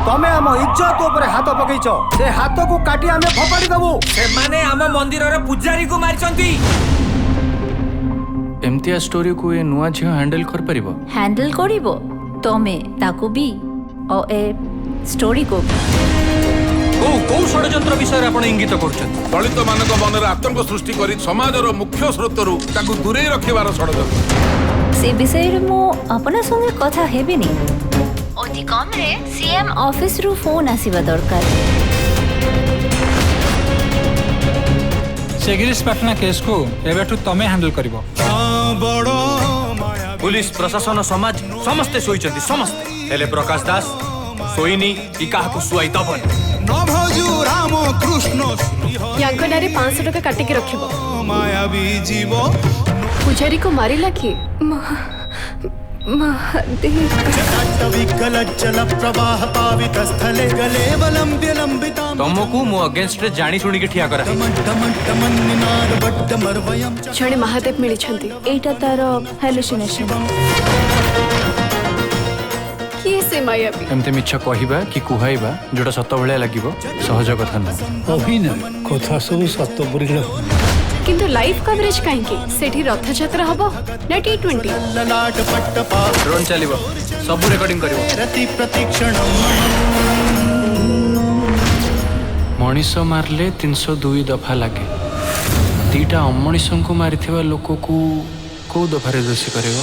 ତମେ ଆମ ଇଜ୍ଜତ ଉପରେ ହାତ ପକେଇଛ, ସେ ହାତକୁ କାଟି ଆମେ ଫୋପାଡ଼ି ଦବୁ। ସେମାନେ ଆମ ମନ୍ଦିରର ପୂଜାରୀକୁ ମାରିଛନ୍ତି। ଏମିତିଆ ଷ୍ଟୋରିକୁ ଏ ନୂଆ ଝିଅ ହ୍ୟାଣ୍ଡେଲ କରିପାରିବ? ହ୍ୟାଣ୍ଡେଲ କରିବ ତମେ ତାକୁ ବି ଓ ଏ ଷ୍ଟୋରିକୁ ବି। କୋଉ କୋଉ ଷଡ଼ଯନ୍ତ୍ର ବିଷୟରେ ଆପଣ ଇଙ୍ଗିତ କରୁଛନ୍ତି? ଦଳିତମାନଙ୍କ ମନରେ ଆତଙ୍କ ସୃଷ୍ଟି କରି ସମାଜର ମୁଖ୍ୟ ସ୍ରୋତରୁ ତାକୁ ଦୂରେଇ ରଖିବାର ଷଡ଼ଯନ୍ତ୍ର। ସେ ବିଷୟରେ ମୁଁ ଆପଣା ସଙ୍ଗେ କଥା ହେବିନି। ଅତି କମରେ ସିଏମ୍ ଅଫିସରୁ ଫୋନ୍ ଆସିବା ଦରକାର। ସେ ଗିରିଶ ପାଟଣା କେସ୍କୁ ଏବେଠୁ ତମେ ହ୍ୟାଣ୍ଡେଲ କରିବ। ପୁଲିସ, ପ୍ରଶାସନ, ସମାଜ ସମସ୍ତେ ଶୋଇଛନ୍ତି, ସମସ୍ତେ। ହେଲେ ପ୍ରକାଶ ଦାସ ଶୋଇନି କି କାହାକୁ ଶୁଆଇ ଦବନି। ୟାଙ୍କ ନାଁରେ 500 ଟଙ୍କା କାଟିକି ରଖିବ। ପୂଜାରୀକୁ ମାରିଲା କିଏ? ତମକୁ ମୋ ଅଗେନଷ୍ଟରେ ଜାଣି ଶୁଣିକି ଠିଆ କରା। ଜଣେ ମହାଦେବ ମିଳିଛନ୍ତି। ଏଇଟା ତାର ହାଲୁସିନେସନ। କିଏ ସେ ମାୟାବୀ? ଏମିତି ମିଛ କହିବା କି କୁହାଇବା ଯୋଉଟା ସତ ଭଳିଆ ଲାଗିବ, ସହଜ କଥା ନୁହଁ। ଅଭିନୟ କଥା ସବୁ ସତ ପରି। କିନ୍ତୁ ଲାଇଭ୍ କଭରେଜ କାହିଁକି? ସେଠି ରଥଯାତ୍ରା ହବ ନା ଟି20? ଡ୍ରୋନ୍ ଚାଲିବ, ସବୁ ରେକର୍ଡିଂ କରିବ। ମଣିଷ ମାରିଲେ 302 ଦଫା ଲାଗେ। ଦିଟା ଅମଣିଷଙ୍କୁ ମାରିଥିବା ଲୋକକୁ କୋଉ ଦଫାରେ ଦୋଷୀ କରିବ?